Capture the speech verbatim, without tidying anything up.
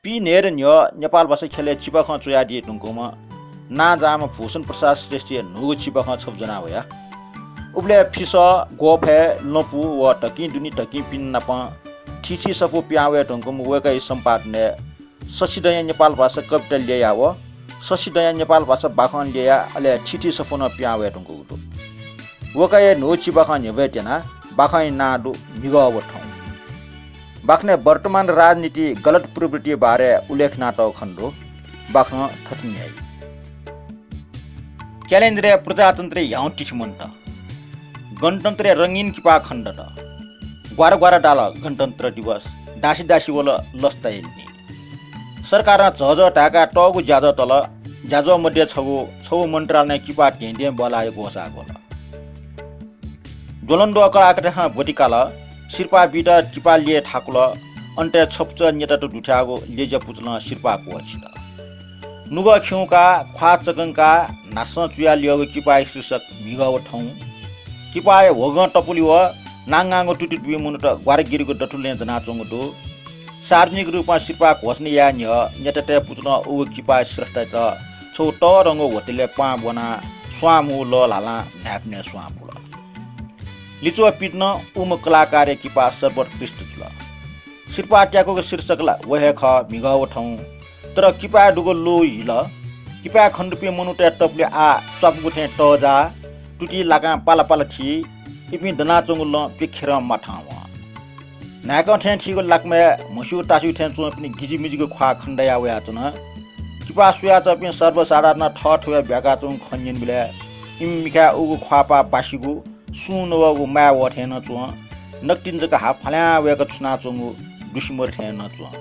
पीन्हय्‌दँ न्ह्यः नेपाल भाषा ख्यलय् चिबाखं च्वयादी धुंकूम्ह नांजाःम्ह भूषण प्रसाद श्रेष्ठया न्हूगु चिबाखं छपु ज्वना वया। उबलय् फिसः, ग्वःफय्, लँपु व धकिं दुने धकिं पिने नाप थीथी सफू पिहां वये धुंकूम्ह वय्‌कःया सम्पादनय् सछिदँया नेपाल भाषा कविता ल्यया व सछिदँया नेपाल भाषा बाखं ल्यया, अले थीथी सफू नं पिहां वये धुंकूगु दु। वय्‌कःया न्हूगु चिबाखं न्ह्यब्वये त्यनाः बाखंया नां दु म्हिगः व थौं। बाखनय् वर्तमान राजनीति, गलत प्रवृत्ति बारे उल्लेख यानातःगु खनेदु। बाखनं थथे न्ह्याइ। क्यालेन्डरय् प्रजातन्त्रया ह्याउँ तिथि मन्त। गणतन्त्रया रंगीन किपा खनेदत। ग्वारा ग्वारा दाल गणतन्त्र दिवस, दासी दासी वल लसताया नि। सरकारं झःझः धाय्‌कातःगु ज्याझ्वः तल। ज्याझ्वः मध्ये छगू, छगू मन्त्रालयं किपा धेंधें ब्वलाः ग्वसाः ग्वल। ज्वलंद्वः कलाकारतय्‌सं ब्वति काल। सिरपाः बीत किपा ल्यये थाकुल। अन्तय् छपुचः न्यतत दुथ्याःगु ल्यज्या पुचलं सिरपाः क्वःछित। नुगः खिउँकाः, ख्वाः चकंकाः न्हासं चुया ल्यःगु किपाया शीर्षक म्हिगः व थौं। किपाया ह्वगं तपुलि व नांगांगु तुति दुपिं मनूत ग्वारागिरिगु दथुलय् दनाच्वंगु दु। सार्वजनिक रूपं सिरपाः घोषणा याये न्ह्यः न्यतातय् पुचलं उगु किपाया श्रेष्ठतायात छगू तःधंगु होटलय् प्वां ब्वनाः स्वांमू लः ल्हालां न्हाय्‌पनय् स्वां पुल। लिच्वः पिदँ नं उम्ह कलाकारया किपा सर्वोत्कृष्ट जुल। सिरपाः त्याकूगु शीर्षक ला व हे खः, म्हिगः व थौं। तर किपाय् दुगु लू हिल। किपाय् खनेदुपिं मनूतय् तपुलि आः च्वापुगु थें तःजाः, तुति लाकां पाला पाला थी, इपिं दनाच्वंगु लँ प्यखेरं माथां वं। न्हाय्‌कं थें थीगु लाक्मय् म्हस्यू तास्यू थें च्वंपिनि गिजिमिजिगु ख्वाः खनेदया वयाच्वन। किपा स्वयाच्वंपिं सर्वसाधारण थःथवय् ब्याकाच्वंगु खँ न्यनेबलय् इमि मिखाय् उगु ख्वाःपाः बासिगु, सुं नवःगु माय् वः थें नं च्वं। नकतिनि जक हाः फ्वाल्यां वय्‌क छुनाच्वंगु दुस्मर थें नं च्वं।